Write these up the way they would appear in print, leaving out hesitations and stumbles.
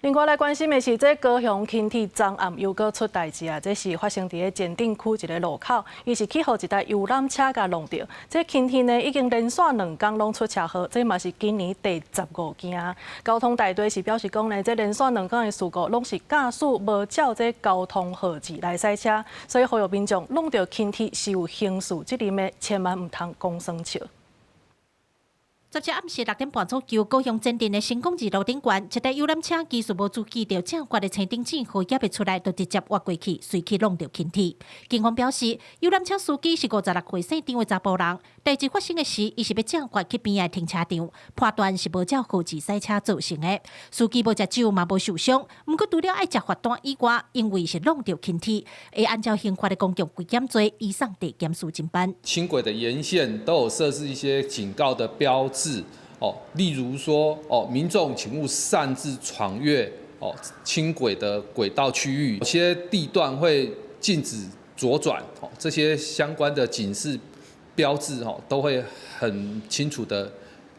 另外來關心的是，這高雄輕鐵昨暗又閣出代誌啊！這是發生佇咧前鎮區一个路口，伊是去予一台遊覽車共挵著。這輕鐵呢已經連續兩工攏出車禍，這嘛是今年第15件。交通大隊是表示講呢，這連續兩工的事故攏是駕駛無照這交通號誌來駛車，所以呼籲民眾挵著輕鐵是有刑事責任的，千萬毋通講耍笑。17暗時6點半左右，高雄前鎮的成功二路頂懸，一台遊覽車技術無注意著正懸的青燈線號猶袂出來，就直接越過去，隨去挵著輕鐵。警方表示，遊覽車司機是56歲姓張的查埔人，代誌發生的時，伊是欲正懸去邊仔停車場，判斷是無照號誌駛車造成的。司機無食酒嘛無受傷，毋過除了愛食罰單以外，因為是挵著輕鐵，會按照刑法的公共危險罪移送地檢署偵辦。輕軌的沿線都有設置一些警告的標誌哦，例如說哦，民眾請勿擅自闖越哦輕軌的軌道區域，有些地段會禁止左轉哦，這些相關的警示標誌哦，都會很清楚的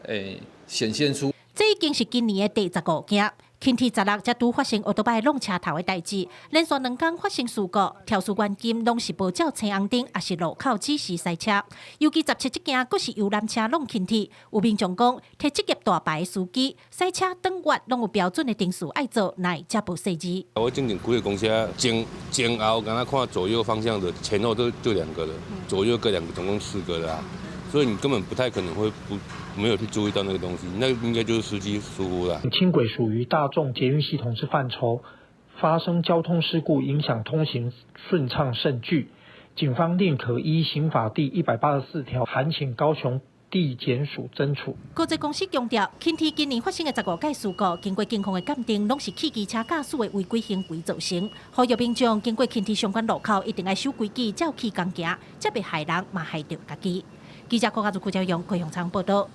誒顯現出。這已經是今年的第15件。輕鐵十六才拄發生歐多擺挵車頭的代誌，連續兩工發生事故，肇事原因攏是無照青紅燈，抑是路口指示駛車。尤其十七這件，閣是遊覽車挵輕鐵。有民眾講，提職業大牌司機駛車轉彎攏有標準的程序愛做，哪會遮無細緻？我進前開的公車前前後敢若看左右方向的，前後都就兩個了，左右各兩個，總共四個啦。所以你根本不太可能會不沒有去注意到那個東西，那應該就是司機疏忽啦。輕軌屬於大眾捷運系統之範疇，發生交通事故影響通行順暢甚鉅，警方另可依刑法第184條函請高雄地檢署偵處。高捷公司強調，輕鐵今年發生的15改事故，經過警方的鑑定，攏是汽機車駕駛的違規行為造成。呼籲民眾經過輕鐵相關路口，一定愛守規矩，照起工行，才袂害人，嘛害著家己。記者郭家祖、郭朝陽、高雄場報道。